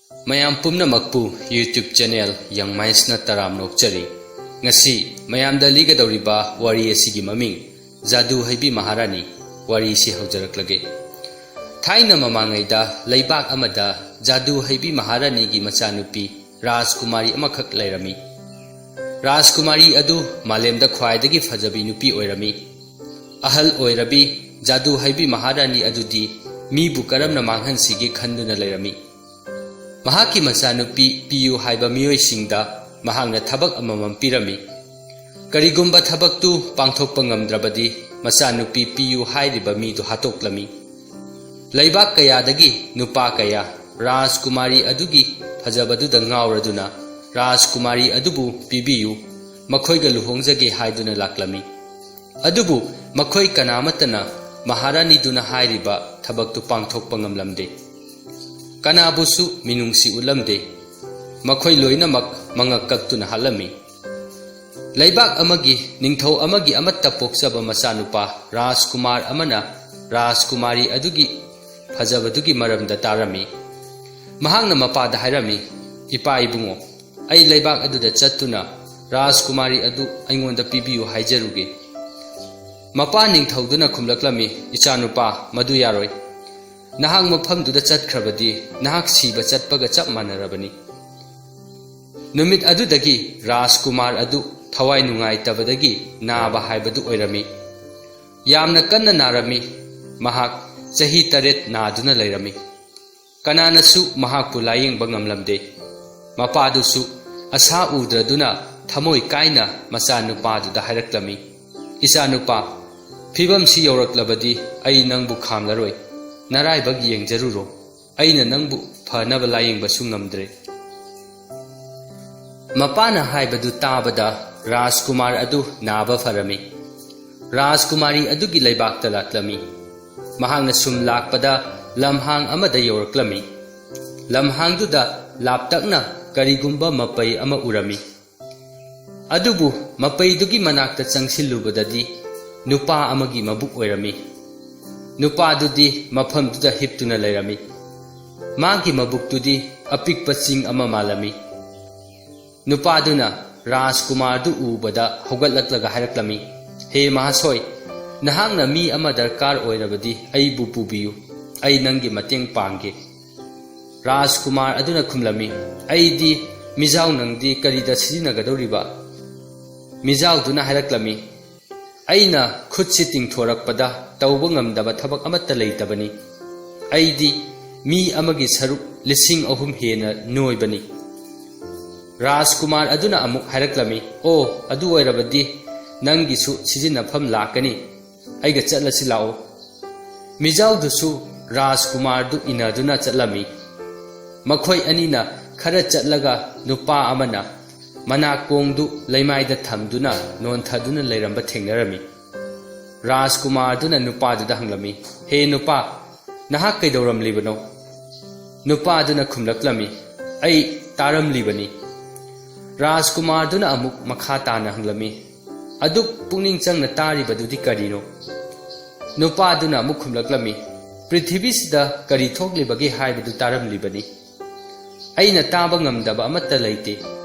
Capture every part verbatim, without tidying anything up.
ꯃꯌꯥꯝ ꯄꯨꯝꯅꯃꯛꯄꯨ YouTube channel Young Mindsꯅ ꯇꯔꯥꯝꯅ ꯑꯣꯛꯆꯔꯤ꯫ ꯉꯁꯤ ꯃꯌꯥꯝꯗ ꯂꯤꯒꯗꯧꯔꯤꯕ ꯋꯥꯔꯤ ꯑꯁꯤꯒꯤ ꯃꯃꯤꯡ ꯖꯥꯗꯨ ꯍꯩꯕꯤ ꯃꯍꯥꯔꯥꯅꯤ꯫ ꯋꯥꯔꯤꯁꯤ ꯍꯧꯖꯔꯛꯂꯒꯦ꯫ ꯊꯥꯏꯅ ꯃꯃꯥꯡꯉꯩꯗ ꯂꯩꯕꯥꯛ ꯑꯃꯗ ꯖꯥꯗꯨ ꯍꯩꯕꯤ ꯃꯍꯥꯔꯥꯅꯤꯒꯤ ꯃꯆꯥꯅꯨꯄꯤ ꯔꯥꯖꯀꯨꯃꯥꯔꯤ ꯑꯃꯈꯛ ꯂꯩꯔꯝꯃꯤ꯫ ꯔꯥꯖꯀꯨꯃꯥꯔꯤ ꯑꯗꯨ ꯃꯥꯂꯦꯝꯗ ꯈ꯭ꯋꯥꯏꯗꯒꯤ ꯐꯖꯕꯤ ꯅꯨꯄꯤ ꯑꯣꯏꯔꯝꯃꯤ꯫ ꯑꯍꯜ ꯑꯣꯏꯔꯕꯤ ꯖꯥꯗꯨ ꯍꯩꯕꯤ ꯃꯍꯥꯔꯥꯅꯤ ꯑꯗꯨꯗꯤ ꯃꯤꯕꯨ ꯀꯔꯝꯅ ꯃꯥꯡꯍꯟꯁꯤꯒꯦ ꯈꯟꯗꯨꯅ ꯂꯩꯔꯝꯃꯤ꯫ ꯃꯍꯥꯛꯀꯤ ꯃꯆꯥꯅꯨꯄꯤ ꯄꯤꯌꯨ ꯍꯥꯏꯕ ꯃꯤꯑꯣꯏꯁꯤꯡꯗ ꯃꯍꯥꯛꯅ ꯊꯕꯛ ꯑꯃꯃꯝ ꯄꯤꯔꯝꯃꯤ꯫ ꯀꯔꯤꯒꯨꯝꯕ ꯊꯕꯛꯇꯨ ꯄꯥꯡꯊꯣꯛꯄ ꯉꯝꯗ꯭ꯔꯕꯗꯤ ꯃꯆꯥꯅꯨꯄꯤ ꯄꯤꯌꯨ ꯍꯥꯏꯔꯤꯕ ꯃꯤꯗꯨ ꯍꯥꯠꯇꯣꯛꯂꯝꯃꯤ꯫ ꯂꯩꯕꯥꯛ ꯀꯌꯥꯗꯒꯤ ꯅꯨꯄꯥ ꯀꯌꯥ ꯔꯥꯖꯀꯨꯃꯥꯔꯤ ꯑꯗꯨꯒꯤ ꯐꯖꯕꯗꯨꯗ ꯉꯥꯎꯔꯗꯨꯅ ꯔꯥꯖꯀꯨꯃꯥꯔꯤ ꯑꯗꯨꯕꯨ ꯄꯤꯕꯤꯌꯨ, ꯃꯈꯣꯏꯒ ꯂꯨꯍꯣꯡꯖꯒꯦ ꯍꯥꯏꯗꯨꯅ ꯂꯥꯛꯂꯝꯃꯤ꯫ ꯑꯗꯨꯕꯨ ꯃꯈꯣꯏ ꯀꯅꯥꯃꯠꯇꯅ ꯃꯍꯥꯔꯥꯅꯤꯗꯨꯅ ꯍꯥꯏꯔꯤꯕ ꯊꯕꯛꯇꯨ ꯄꯥꯡꯊꯣꯛꯄ ꯉꯝꯂꯝꯗꯦ꯫ ꯀꯅꯥꯕꯨꯁꯨ ꯃꯤꯅꯨꯡꯁꯤ ꯎꯠꯂꯝꯗꯦ꯫ ꯃꯈꯣꯏ ꯂꯣꯏꯅꯃꯛ ꯃꯉꯛ ꯀꯛꯇꯨꯅ ꯍꯥꯠꯂꯝꯃꯤ꯫ ꯂꯩꯕꯥꯛ ꯑꯃꯒꯤ ꯅꯤꯡꯊꯧ ꯑꯃꯒꯤ ꯑꯃꯠꯇ ꯄꯣꯛꯆꯕ ꯃꯆꯥꯅꯨꯄꯥ ꯔꯥꯖꯀꯨꯃꯥꯔ ꯑꯃꯅ ꯔꯥꯖꯀꯨꯃꯥꯔꯤ ꯑꯗꯨꯒꯤ ꯐꯖꯕꯗꯨꯒꯤ ꯃꯔꯝꯗ ꯇꯥꯔꯝꯃꯤ꯫ ꯃꯍꯥꯛꯅ ꯃꯄꯥꯗ ꯍꯥꯏꯔꯝꯃꯤ, "ꯏꯄꯥ ꯏꯕꯨꯡꯉꯣ, ꯑꯩ ꯂꯩꯕꯥꯛ ꯑꯗꯨꯗ ꯆꯠꯇꯨꯅ ꯔꯥꯖꯀꯨꯃꯥꯔꯤ ꯑꯗꯨ ꯑꯩꯉꯣꯟꯗ ꯄꯤꯕꯤꯌꯨ ꯍꯥꯏꯖꯔꯨꯒꯦ꯫" ꯃꯄꯥ ꯅꯤꯡꯊꯧꯗꯨꯅ ꯈꯨꯝꯂꯛꯂꯝꯃꯤ, "ꯏꯆꯥꯅꯨꯄꯥ, ꯃꯗꯨ ꯌꯥꯔꯣꯏ꯫ ꯅꯍꯥꯛ ꯃꯐꯝꯗꯨꯗ ꯆꯠꯈ꯭ꯔꯕꯗꯤ ꯅꯍꯥꯛ ꯁꯤꯕ ꯆꯠꯄꯒ ꯆꯞ ꯃꯥꯟꯅꯔꯕꯅꯤ꯫" ꯅꯨꯃꯤꯠ ꯑꯗꯨꯗꯒꯤ ꯔꯥꯖꯀꯨꯃꯥꯔ ꯑꯗꯨ ꯊꯋꯥꯏ ꯅꯨꯡꯉꯥꯏꯇꯕꯗꯒꯤ ꯅꯥꯕ ꯍꯥꯏꯕꯗꯨ ꯑꯣꯏꯔꯝꯃꯤ꯫ ꯌꯥꯝꯅ ꯀꯟꯅ ꯅꯥꯔꯝꯃꯤ꯫ ꯃꯍꯥꯛ ꯆꯍꯤ ꯇꯔꯦꯠ ꯅꯥꯗꯨꯅ ꯂꯩꯔꯝꯃꯤ꯫ ꯀꯅꯥꯅꯁꯨ ꯃꯍꯥꯛꯄꯨ ꯂꯥꯌꯦꯡꯕ ꯉꯝꯂꯝꯗꯦ꯫ ꯃꯄꯥꯗꯨꯁꯨ ꯑꯁꯥ ꯎꯗ꯭ꯔꯗꯨꯅ ꯊꯃꯣꯏ ꯀꯥꯏꯅ ꯃꯆꯥꯅꯨꯄꯥꯗꯨꯗ ꯍꯥꯏꯔꯛꯂꯝꯃꯤ, "ꯏꯆꯥꯅꯨꯄꯥ, ꯐꯤꯕꯝꯁꯤ ꯌꯧꯔꯛꯂꯕꯗꯤ ꯑꯩ ꯅꯪꯕꯨ ꯈꯥꯝꯂꯔꯣꯏ꯫ ꯅꯔꯥꯏꯕꯛ ꯌꯦꯡꯖꯔꯨꯔꯣ꯫ ꯑꯩꯅ ꯅꯪꯕꯨ ꯐꯅꯕ ꯂꯥꯌꯦꯡꯕꯁꯨ ꯉꯝꯗ꯭ꯔꯦ꯫" ꯃꯄꯥꯅ ꯍꯥꯏꯕꯗꯨ ꯇꯥꯕꯗ ꯔꯥꯖꯀꯨꯃꯥꯔ ꯑꯗꯨ ꯅꯥꯕ ꯐꯔꯝꯃꯤ꯫ ꯔꯥꯖꯀꯨꯃꯥꯔꯤ ꯑꯗꯨꯒꯤ ꯂꯩꯕꯥꯛꯇ ꯂꯥꯛꯂꯝꯃꯤ꯫ ꯃꯍꯥꯛꯅ ꯁꯨꯝ ꯂꯥꯛꯄꯗ ꯂꯝꯍꯥꯡ ꯑꯃꯗ ꯌꯧꯔꯛꯂꯝꯃꯤ꯫ ꯂꯝꯍꯥꯡꯗꯨꯗ ꯂꯥꯞꯇꯛꯅ ꯀꯔꯤꯒꯨꯝꯕ ꯃꯄꯩ ꯑꯃ ꯎꯔꯝꯃꯤ꯫ ꯑꯗꯨꯕꯨ ꯃꯄꯩꯗꯨꯒꯤ ꯃꯅꯥꯛꯇ ꯆꯪꯁꯤꯜꯂꯨꯕꯗꯗꯤ ꯅꯨꯄꯥ ꯑꯃꯒꯤ ꯃꯕꯨꯛ ꯑꯣꯏꯔꯝꯃꯤ꯫ ꯅꯨꯄꯥꯗꯨꯗꯤ ꯃꯐꯝꯗꯨꯗ ꯍꯤꯞꯇꯨꯅ ꯂꯩꯔꯝꯃꯤ꯫ ꯃꯥꯒꯤ ꯃꯕꯨꯛꯇꯨꯗꯤ ꯑꯄꯤꯛꯄ ꯆꯤꯡ ꯑꯃ ꯃꯥꯜꯂꯝꯃꯤ꯫ ꯅꯨꯄꯥꯗꯨꯅ ꯔꯥꯖꯀꯨꯃꯥꯔꯗꯨ ꯎꯕꯗ ꯍꯧꯒꯠꯂꯛꯂꯒ ꯍꯥꯏꯔꯛꯂꯝꯃꯤ, "ꯍꯦ ꯃꯍꯥꯁꯣꯏ, ꯅꯍꯥꯛꯅ ꯃꯤ ꯑꯃ ꯗꯔꯀꯥꯔ ꯑꯣꯏꯔꯕꯗꯤ ꯑꯩꯕꯨ ꯄꯨꯕꯤꯌꯨ, ꯑꯩ ꯅꯪꯒꯤ ꯃꯇꯦꯡ ꯄꯥꯡꯒꯦ꯫" ꯔꯥꯖꯀꯨꯃꯥꯔ ꯑꯗꯨꯅ ꯈꯨꯝꯂꯝꯃꯤ, "ꯑꯩꯗꯤ ꯃꯤꯖꯥꯎ ꯅꯪꯗꯤ ꯀꯔꯤꯗ ꯁꯤꯖꯤꯟꯅꯒꯗꯧꯔꯤꯕ?" ꯃꯤꯖꯥꯎꯗꯨꯅ ꯍꯥꯏꯔꯛꯂꯝꯃꯤ, "ꯑꯩꯅ ꯈꯨꯠꯁꯤ ꯇꯤꯡꯊꯣꯔꯛꯄꯗ ꯇꯧꯕ ꯉꯝꯗꯕ ꯊꯕꯛ ꯑꯃꯠꯇ ꯂꯩꯇꯕꯅꯤ꯫ ꯑꯩꯗꯤ ꯃꯤ ꯑꯃꯒꯤ ꯁꯔꯨꯛ ꯂꯤꯁꯤꯡ ꯑꯍꯨꯝ ꯍꯦꯟꯅ ꯅꯣꯏꯕꯅꯤ꯫" ꯔꯥꯖꯀꯨꯃꯥꯔ ꯑꯗꯨꯅ ꯑꯃꯨꯛ ꯍꯥꯏꯔꯛꯂꯝꯃꯤ, "ꯑꯣ, ꯑꯗꯨ ꯑꯣꯏꯔꯕꯗꯤ ꯅꯪꯒꯤꯁꯨ ꯁꯤꯖꯤꯟꯅꯐꯝ ꯂꯥꯛꯀꯅꯤ꯫ ꯑꯩꯒ ꯆꯠꯂꯁꯤ ꯂꯥꯛꯑꯣ꯫" ꯃꯤꯖꯥꯎꯗꯨꯁꯨ ꯔꯥꯖꯀꯨꯃꯥꯔꯗꯨ ꯏꯟꯅꯗꯨꯅ ꯆꯠꯂꯝꯃꯤ꯫ ꯃꯈꯣꯏ ꯑꯅꯤꯅ ꯈꯔ ꯆꯠꯂꯒ ꯅꯨꯄꯥ ꯑꯃꯅ ꯃꯅꯥꯀꯣꯡꯗꯨ ꯂꯩꯃꯥꯏꯗ ꯊꯝꯗꯨꯅ ꯅꯣꯟꯊꯗꯨꯅ ꯂꯩꯔꯝꯕ ꯊꯦꯡꯅꯔꯝꯃꯤ꯫ ꯔꯥꯖꯀꯨꯃꯥꯔꯗꯨꯅ ꯅꯨꯄꯥꯗꯨꯗ ꯍꯪꯂꯝꯃꯤ, "ꯍꯦ ꯅꯨꯄꯥ, ꯅꯍꯥꯛ ꯀꯩꯗꯧꯔꯝꯂꯤꯕꯅꯣ?" ꯅꯨꯄꯥꯗꯨꯅ ꯈꯨꯝꯂꯛꯂꯝꯃꯤ, "ꯑꯩ ꯇꯥꯔꯝꯂꯤꯕꯅꯤ꯫" ꯔꯥꯖꯀꯨꯃꯥꯔꯗꯨꯅ ꯑꯃꯨꯛ ꯃꯈꯥ ꯇꯥꯅ ꯍꯪꯂꯝꯃꯤ, "ꯑꯗꯨꯛ ꯄꯨꯛꯅꯤꯡ ꯆꯪꯅ ꯇꯥꯔꯤꯕꯗꯨꯗꯤ ꯀꯔꯤꯅꯣ?" ꯅꯨꯄꯥꯗꯨꯅ ꯑꯃꯨꯛ ꯈꯨꯝꯂꯛꯂꯝꯃꯤ, "ꯄ꯭ꯔꯤꯊꯤꯕꯤꯁꯤꯗ ꯀꯔꯤ ꯊꯣꯛꯂꯤꯕꯒꯦ ꯍꯥꯏꯕꯗꯨ ꯇꯥꯔꯝꯂꯤꯕꯅꯤ꯫ ꯑꯩꯅ ꯇꯥꯕ ꯉꯝꯗꯕ ꯑꯃꯠꯇ ꯂꯩꯇꯦ꯫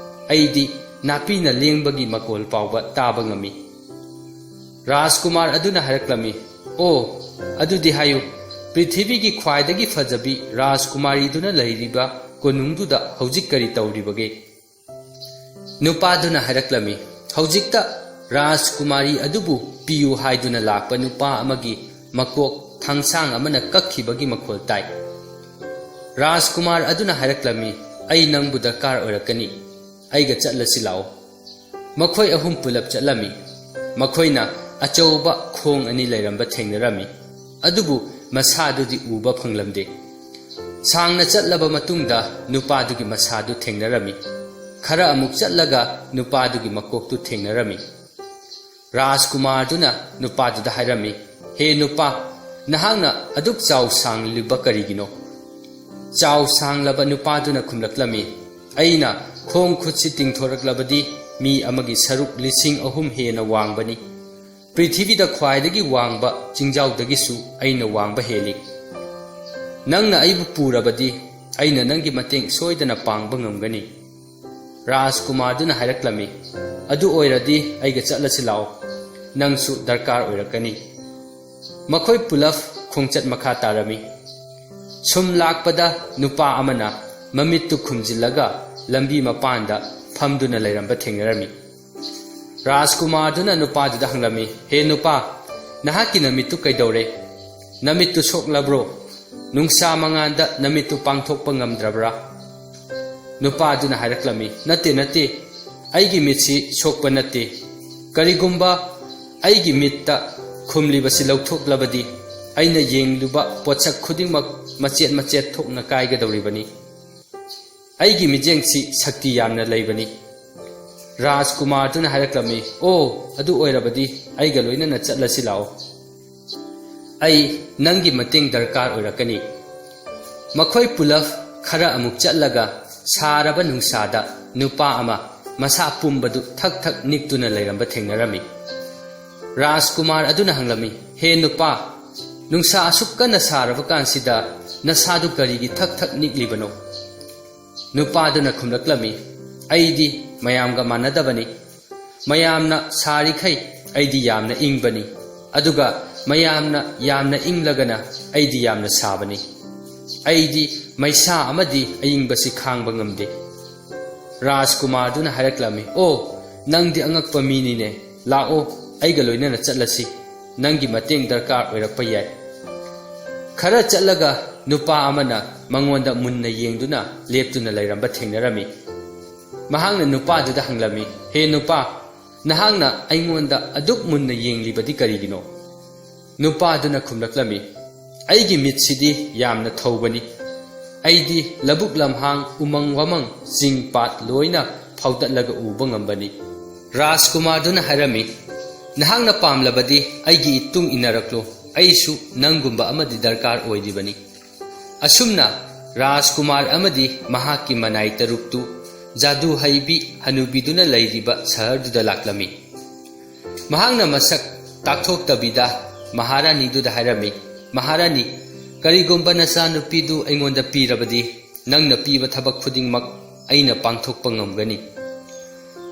ꯑꯩꯗꯤ ꯅꯥꯄꯤꯅ ꯂꯦꯡꯕꯒꯤ ꯃꯈꯣꯜ ꯐꯥꯎꯕ ꯇꯥꯕ ꯉꯝꯃꯤ꯫" ꯔꯥꯖꯀꯨꯃꯥꯔ ꯑꯗꯨꯅ ꯍꯥꯏꯔꯛꯂꯝꯃꯤ, "ꯑꯣ, ꯑꯗꯨꯗꯤ ꯍꯥꯏꯌꯨ, ꯄ꯭ꯔꯤꯊꯤꯕꯤꯒꯤ ꯈ꯭ꯋꯥꯏꯗꯒꯤ ꯐꯖꯕꯤ ꯔꯥꯖꯀꯨꯃꯥꯔꯤꯗꯨꯅ ꯂꯩꯔꯤꯕ ꯀꯣꯅꯨꯡꯗꯨꯗ ꯍꯧꯖꯤꯛ ꯀꯔꯤ ꯇꯧꯔꯤꯕꯒꯦ?" ꯅꯨꯄꯥꯗꯨꯅ ꯍꯥꯏꯔꯛꯂꯝꯃꯤ, "ꯍꯧꯖꯤꯛꯇ ꯔꯥꯖꯀꯨꯃꯥꯔꯤ ꯑꯗꯨꯕꯨ ꯄꯤꯌꯨ ꯍꯥꯏꯗꯨꯅ ꯂꯥꯛꯄ ꯅꯨꯄꯥ ꯑꯃꯒꯤ ꯃꯀꯣꯛ ꯊꯥꯡꯁꯥꯡ ꯑꯃꯅ ꯀꯛꯈꯤꯕꯒꯤ ꯃꯈꯣꯜ ꯇꯥꯏ꯫" ꯔꯥꯖꯀꯨꯃꯥꯔ ꯑꯗꯨꯅ ꯍꯥꯏꯔꯛꯂꯝꯃꯤ, "ꯑꯩ ꯅꯪꯕꯨ ꯗꯔꯀꯥꯔ ꯑꯣꯏꯔꯛꯀꯅꯤ꯫ ꯑꯩꯒ ꯆꯠꯂꯁꯤ ꯂꯥꯛꯑꯣ꯫" ꯃꯈꯣꯏ ꯑꯍꯨꯝ ꯄꯨꯂꯞ ꯆꯠꯂꯝꯃꯤ꯫ ꯃꯈꯣꯏꯅ ꯑꯆꯧꯕ ꯈꯣꯡ ꯑꯅꯤ ꯂꯩꯔꯝꯕ ꯊꯦꯡꯅꯔꯝꯃꯤ, ꯑꯗꯨꯕꯨ ꯃꯁꯥꯗꯨꯗꯤ ꯎꯕ ꯐꯪꯂꯝꯗꯦ꯫ ꯁꯥꯡꯅ ꯆꯠꯂꯕ ꯃꯇꯨꯡꯗ ꯅꯨꯄꯥꯗꯨꯒꯤ ꯃꯁꯥꯗꯨ ꯊꯦꯡꯅꯔꯝꯃꯤ꯫ ꯈꯔ ꯑꯃꯨꯛ ꯆꯠꯂꯒ ꯅꯨꯄꯥꯗꯨꯒꯤ ꯃꯀꯣꯛꯇꯨ ꯊꯦꯡꯅꯔꯝꯃꯤ꯫ ꯔꯥꯖꯀꯨꯃꯥꯔꯗꯨꯅ ꯅꯨꯄꯥꯗꯨꯗ ꯍꯥꯏꯔꯝꯃꯤ, "ꯍꯦ ꯅꯨꯄꯥ, ꯅꯍꯥꯛꯅ ꯑꯗꯨꯛ ꯆꯥꯎ ꯁꯥꯡꯂꯤꯕ ꯀꯔꯤꯒꯤꯅꯣ?" ꯆꯥꯎ ꯁꯥꯡꯂꯕ ꯅꯨꯄꯥꯗꯨꯅ ꯈꯨꯝꯂꯛꯂꯝꯃꯤ, "ꯑꯩꯅ ꯈꯣꯡ ꯈꯨꯠꯁꯤ ꯇꯤꯡꯊꯣꯔꯛꯂꯕꯗꯤ ꯃꯤ ꯑꯃꯒꯤ ꯁꯔꯨꯛ ꯂꯤꯁꯤꯡ ꯑꯍꯨꯝ ꯍꯦꯟꯅ ꯋꯥꯡꯕꯅꯤ꯫ ꯄ꯭ꯔꯤꯊꯤꯕꯤꯗ ꯈ꯭ꯋꯥꯏꯗꯒꯤ ꯋꯥꯡꯕ ꯆꯤꯡꯖꯥꯎꯗꯒꯤꯁꯨ ꯑꯩꯅ ꯋꯥꯡꯕ ꯍꯦꯜꯂꯤ꯫" "ꯅꯪꯅ ꯑꯩꯕꯨ ꯄꯨꯔꯕꯗꯤ ꯑꯩꯅ ꯅꯪꯒꯤ ꯃꯇꯦꯡ ꯁꯣꯏꯗꯅ ꯄꯥꯡꯕ ꯉꯝꯒꯅꯤ꯫" ꯔꯥꯖꯀꯨꯃꯥꯔꯗꯨꯅ ꯍꯥꯏꯔꯛꯂꯝꯃꯤ, "ꯑꯗꯨ ꯑꯣꯏꯔꯗꯤ ꯑꯩꯒ ꯆꯠꯂꯁꯤ ꯂꯥꯛꯑꯣ, ꯅꯪꯁꯨ ꯗꯔꯀꯥꯔ ꯑꯣꯏꯔꯛꯀꯅꯤ꯫" ꯃꯈꯣꯏ ꯄꯨꯂꯞ ꯈꯣꯡꯆꯠ ꯃꯈꯥ ꯇꯥꯔꯝꯃꯤ꯫ ꯁꯨꯝ ꯂꯥꯛꯄꯗ ꯅꯨꯄꯥ ꯑꯃꯅ ꯃꯃꯤꯠꯇꯨ ꯈꯨꯝꯖꯤꯜꯂꯒ ꯂꯝꯕꯤ ꯃꯄꯥꯟꯗ ꯐꯝꯗꯨꯅ ꯂꯩꯔꯝꯕ ꯊꯦꯡꯅꯔꯝꯃꯤ꯫ ꯔꯥꯖꯀꯨꯃꯥꯔꯗꯨꯅ ꯅꯨꯄꯥꯗꯨꯗ ꯍꯪꯂꯝꯃꯤ, "ꯍꯦ ꯅꯨꯄꯥ, ꯅꯍꯥꯛꯀꯤ ꯅꯃꯤꯠꯇꯨ ꯀꯩꯗꯧꯔꯦ? ꯅꯃꯤꯠꯇꯨ ꯁꯣꯛꯂꯕ꯭ꯔꯣ? ꯅꯨꯡꯁꯥ ꯃꯉꯥꯟꯗ ꯅꯃꯤꯠꯇꯨ ꯄꯥꯡꯊꯣꯛꯄ ꯉꯝꯗ꯭ꯔꯕ꯭ꯔꯥ?" ꯅꯨꯄꯥꯗꯨꯅ ꯍꯥꯏꯔꯛꯂꯝꯃꯤ, "ꯅꯠꯇꯦ, ꯅꯠꯇꯦ, ꯑꯩꯒꯤ ꯃꯤꯠꯁꯤ ꯁꯣꯛꯄ ꯅꯠꯇꯦ꯫ ꯀꯔꯤꯒꯨꯝꯕ ꯑꯩꯒꯤ ꯃꯤꯠꯇ ꯈꯨꯝꯂꯤꯕꯁꯤ ꯂꯧꯊꯣꯛꯂꯕꯗꯤ ꯑꯩꯅ ꯌꯦꯡꯂꯨꯕ ꯄꯣꯠꯁꯛ ꯈꯨꯗꯤꯡꯃꯛ ꯃꯆꯦꯠ ꯃꯆꯦꯠ ꯊꯣꯛꯅ ꯀꯥꯏꯒꯗꯧꯔꯤꯕꯅꯤ꯫ ꯑꯩꯒꯤ ꯃꯤꯠꯌꯦꯡꯁꯤ ꯁꯛꯇꯤ ꯌꯥꯝꯅ ꯂꯩꯕꯅꯤ꯫" ꯔꯥꯖꯀꯨꯃꯥꯔꯗꯨꯅ ꯍꯥꯏꯔꯛꯂꯝꯃꯤ, "ꯑꯣ, ꯑꯗꯨ ꯑꯣꯏꯔꯕꯗꯤ ꯑꯩꯒ ꯂꯣꯏꯅꯅ ꯆꯠꯂꯁꯤ ꯂꯥꯛꯑꯣ꯫ ꯑꯩ ꯅꯪꯒꯤ ꯃꯇꯦꯡ ꯗꯔꯀꯥꯔ ꯑꯣꯏꯔꯛꯀꯅꯤ꯫" ꯃꯈꯣꯏ ꯄꯨꯂꯞ ꯈꯔ ꯑꯃꯨꯛ ꯆꯠꯂꯒ ꯁꯥꯔꯕ ꯅꯨꯡꯁꯥꯗ ꯅꯨꯄꯥ ꯑꯃ ꯃꯁꯥ ꯄꯨꯝꯕꯗꯨ ꯊꯛ ꯊꯛ ꯅꯤꯛꯇꯨꯅ ꯂꯩꯔꯝꯕ ꯊꯦꯡꯅꯔꯝꯃꯤ꯫ ꯔꯥꯖꯀꯨꯃꯥꯔ ꯑꯗꯨꯅ ꯍꯪꯂꯝꯃꯤ, "ꯍꯦ ꯅꯨꯄꯥ, ꯅꯨꯡꯁꯥ ꯑꯁꯨꯛ ꯀꯟꯅ ꯁꯥꯔꯕ ꯀꯥꯟꯁꯤꯗ ꯅꯁꯥꯗꯨ ꯀꯔꯤꯒꯤ ꯊꯛ ꯊꯛ ꯅꯤꯛꯂꯤꯕꯅꯣ?" ꯅꯨꯄꯥꯗꯨꯅ ꯈꯨꯝꯂꯛꯂꯝꯃꯤ, "ꯑꯩꯗꯤ ꯃꯌꯥꯝꯒ ꯃꯥꯟꯅꯗꯕꯅꯤ꯫ ꯃꯌꯥꯝꯅ ꯁꯥꯔꯤꯈꯩ ꯑꯩꯗꯤ ꯌꯥꯝꯅ ꯏꯪꯕꯅꯤ, ꯑꯗꯨꯒ ꯃꯌꯥꯝꯅ ꯌꯥꯝꯅ ꯏꯪꯂꯒꯅ ꯑꯩꯗꯤ ꯌꯥꯝꯅ ꯁꯥꯕꯅꯤ꯫ ꯑꯩꯗꯤ ꯃꯩꯁꯥ ꯑꯃꯗꯤ ꯑꯏꯪꯕꯁꯤ ꯈꯥꯡꯕ ꯉꯝꯗꯦ꯫" ꯔꯥꯖꯀꯨꯃꯥꯔꯗꯨꯅ ꯍꯥꯏꯔꯛꯂꯝꯃꯤ, "ꯑꯣ, ꯅꯪꯗꯤ ꯑꯉꯛꯄ ꯃꯤꯅꯤꯅꯦ꯫ ꯂꯥꯛꯑꯣ, ꯑꯩꯒ ꯂꯣꯏꯅꯅ ꯆꯠꯂꯁꯤ꯫ ꯅꯪꯒꯤ ꯃꯇꯦꯡ ꯗꯔꯀꯥꯔ ꯑꯣꯏꯔꯛꯄ ꯌꯥꯏ꯫" ꯈꯔ ꯆꯠꯂꯒ ꯅꯨꯄꯥ ꯑꯃꯅ ꯃꯉꯣꯟꯗ ꯃꯨꯟꯅ ꯌꯦꯡꯗꯨꯅ ꯂꯦꯞꯇꯨꯅ ꯂꯩꯔꯝꯕ ꯊꯦꯡꯅꯔꯝꯃꯤ꯫ ꯃꯍꯥꯛꯅ ꯅꯨꯄꯥꯗꯨꯗ ꯍꯪꯂꯝꯃꯤ, "ꯍꯦ ꯅꯨꯄꯥ, ꯅꯍꯥꯛꯅ ꯑꯩꯉꯣꯟꯗ ꯑꯗꯨꯛ ꯃꯨꯟꯅ ꯌꯦꯡꯂꯤꯕꯗꯤ ꯀꯔꯤꯒꯤꯅꯣ?" ꯅꯨꯄꯥꯗꯨꯅ ꯈꯨꯝꯂꯛꯂꯝꯃꯤ, "ꯑꯩꯒꯤ ꯃꯤꯠꯁꯤꯗꯤ ꯌꯥꯝꯅ ꯊꯧꯕꯅꯤ꯫ ꯑꯩꯗꯤ ꯂꯧꯕꯨꯛ ꯂꯝꯍꯥꯡ, ꯎꯃꯪ ꯋꯥꯃꯪ, ꯆꯤꯡ ꯄꯥꯠ ꯂꯣꯏꯅ ꯐꯥꯎꯗꯠꯂꯒ ꯎꯕ ꯉꯝꯕꯅꯤ꯫" ꯔꯥꯖꯀꯨꯃꯥꯔꯗꯨꯅ ꯍꯥꯏꯔꯝꯃꯤ, "ꯅꯍꯥꯛꯅ ꯄꯥꯝꯂꯕꯗꯤ ꯑꯩꯒꯤ ꯏꯇꯨꯡ ꯏꯟꯅꯔꯛꯂꯣ, ꯑꯩꯁꯨ ꯅꯪꯒꯨꯝꯕ ꯑꯃꯗꯤ ꯗꯔꯀꯥꯔ ꯑꯣꯏꯔꯤꯕꯅꯤ꯫" ꯑꯁꯨꯝꯅ ꯔꯥꯖꯀꯨꯃꯥꯔ ꯑꯃꯗꯤ ꯃꯍꯥꯛꯀꯤ ꯃꯅꯥꯏ ꯇꯔꯨꯛꯇꯨ ꯖꯥꯗꯨ ꯍꯩꯕꯤ ꯍꯅꯨꯕꯤꯗꯨꯅ ꯂꯩꯔꯤꯕ ꯁꯍꯔꯗꯨꯗ ꯂꯥꯛꯂꯝꯃꯤ꯫ ꯃꯍꯥꯛꯅ ꯃꯁꯛ ꯇꯥꯛꯊꯣꯛꯇꯕꯤꯗ ꯃꯍꯥꯔꯥꯅꯤꯗꯨꯗ ꯍꯥꯏꯔꯝꯃꯤ, "ꯃꯍꯥꯔꯥꯅꯤ, "ꯀꯔꯤꯒꯨꯝꯕ ꯅꯆꯥꯅꯨꯄꯤꯗꯨ ꯑꯩꯉꯣꯟꯗ ꯄꯤꯔꯕꯗꯤ, ꯅꯪꯅ ꯄꯤꯕ ꯊꯕꯛ ꯈꯨꯗꯤꯡꯃꯛ ꯑꯩꯅ ꯄꯥꯡꯊꯣꯛꯄ ꯉꯝꯒꯅꯤ꯫"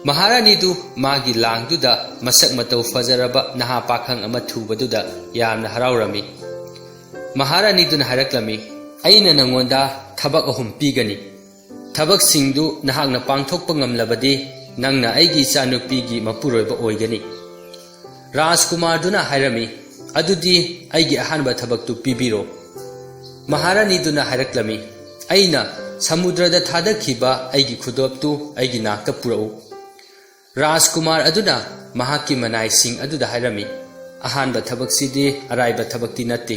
ꯃꯍꯥꯔꯥꯅꯤꯗꯨ ꯃꯥꯒꯤ ꯂꯥꯡꯗꯨꯗ ꯃꯁꯛ ꯃꯇꯧ ꯐꯖꯔꯕ ꯅꯍꯥ ꯄꯥꯈꯪ ꯑꯃ ꯊꯨꯕꯗꯨꯗ ꯌꯥꯝꯅ ꯍꯔꯥꯎꯔꯝꯃꯤ꯫ ꯃꯍꯥꯔꯥꯅꯤꯗꯨꯅ ꯍꯥꯏꯔꯛꯂꯝꯃꯤ, "ꯑꯩꯅ ꯅꯪꯉꯣꯟꯗ ꯊꯕꯛ ꯑꯍꯨꯝ ꯄꯤꯒꯅꯤ꯫ ꯊꯕꯛꯁꯤꯡꯗꯨ ꯅꯍꯥꯛꯅ ꯄꯥꯡꯊꯣꯛꯄ ꯉꯝꯂꯕꯗꯤ, ꯅꯪꯅ ꯑꯩꯒꯤ ꯏꯆꯥꯅꯨꯄꯤꯒꯤ ꯃꯄꯨꯔꯣꯏꯕ ꯑꯣꯏꯒꯅꯤ꯫" ꯔꯥꯖꯀꯨꯃꯥꯔꯗꯨꯅ ꯍꯥꯏꯔꯝꯃꯤ, "ꯑꯗꯨꯗꯤ ꯑꯩꯒꯤ ꯑꯍꯥꯟꯕ ꯊꯕꯛꯇꯨ ꯄꯤꯕꯤꯔꯣ꯫" ꯃꯍꯥꯔꯥꯅꯤꯗꯨꯅ ꯍꯥꯏꯔꯛꯂꯝꯃꯤ, "ꯑꯩꯅ ꯁꯃꯨꯗ꯭ꯔꯗ ꯊꯥꯗꯈꯤꯕ ꯑꯩꯒꯤ ꯈꯨꯗꯣꯞꯇꯨ ꯑꯩꯒꯤ ꯅꯥꯛꯇ ꯄꯨꯔꯛꯎ꯫" ꯔꯥꯖꯀꯨꯃꯥꯔ ꯑꯗꯨꯅ ꯃꯍꯥꯛꯀꯤ ꯃꯅꯥꯏꯁꯤꯡ ꯑꯗꯨꯗ ꯍꯥꯏꯔꯝꯃꯤ, "ꯑꯍꯥꯟꯕ ꯊꯕꯛꯁꯤꯗꯤ ꯑꯔꯥꯏꯕ ꯊꯕꯛꯇꯤ ꯅꯠꯇꯦ꯫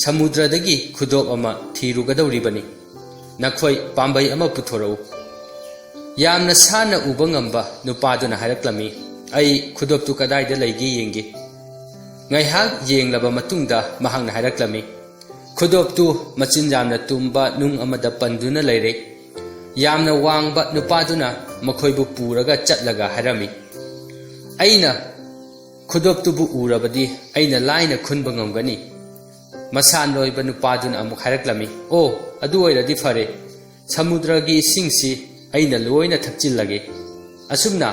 ꯁꯃꯨꯗ꯭ꯔꯗꯒꯤ ꯈꯨꯗꯣꯞ ꯑꯃ ꯊꯤꯔꯨꯒꯗꯧꯔꯤꯕꯅꯤ꯫ ꯅꯈꯣꯏ ꯄꯥꯝꯕꯩ ꯑꯃ ꯄꯨꯊꯣꯔꯛꯎ꯫" ꯌꯥꯝꯅ ꯁꯥꯟꯅ ꯎꯕ ꯉꯝꯕ ꯅꯨꯄꯥꯗꯨꯅ ꯍꯥꯏꯔꯛꯂꯝꯃꯤ, "ꯑꯩ ꯈꯨꯗꯣꯞꯇꯨ ꯀꯗꯥꯏꯗ ꯂꯩꯒꯦ ꯌꯦꯡꯒꯦ꯫" ꯉꯥꯏꯍꯥꯛ ꯌꯦꯡꯂꯕ ꯃꯇꯨꯡꯗ ꯃꯍꯥꯛꯅ ꯍꯥꯏꯔꯛꯂꯝꯃꯤ, "ꯈꯨꯗꯣꯞꯇꯨ ꯃꯆꯤꯟ ꯌꯥꯝꯅ ꯇꯨꯝꯕ ꯅꯨꯡ ꯑꯃꯗ ꯄꯟꯗꯨꯅ ꯂꯩꯔꯦ꯫" ꯌꯥꯝꯅ ꯋꯥꯡꯕ ꯅꯨꯄꯥꯗꯨꯅ ꯃꯈꯣꯏꯕꯨ ꯄꯨꯔꯒ ꯆꯠꯂꯒ ꯍꯥꯏꯔꯝꯃꯤ, "ꯑꯩꯅ ꯈꯨꯗꯣꯞꯇꯨꯕꯨ ꯎꯔꯕꯗꯤ ꯑꯩꯅ ꯂꯥꯏꯅ ꯈꯨꯟꯕ ꯉꯝꯒꯅꯤ꯫" ꯃꯁꯥꯟ ꯂꯣꯏꯕ ꯅꯨꯄꯥꯗꯨꯅ ꯑꯃꯨꯛ ꯍꯥꯏꯔꯛꯂꯝꯃꯤ, "ꯑꯣ, ꯑꯗꯨ ꯑꯣꯏꯔꯗꯤ ꯐꯔꯦ, ꯁꯃꯨꯗ꯭ꯔꯒꯤ ꯏꯁꯤꯡꯁꯤ ꯑꯩꯅ ꯂꯣꯏꯅ ꯊꯛꯆꯤꯜꯂꯒꯦ꯫" ꯑꯁꯨꯝꯅ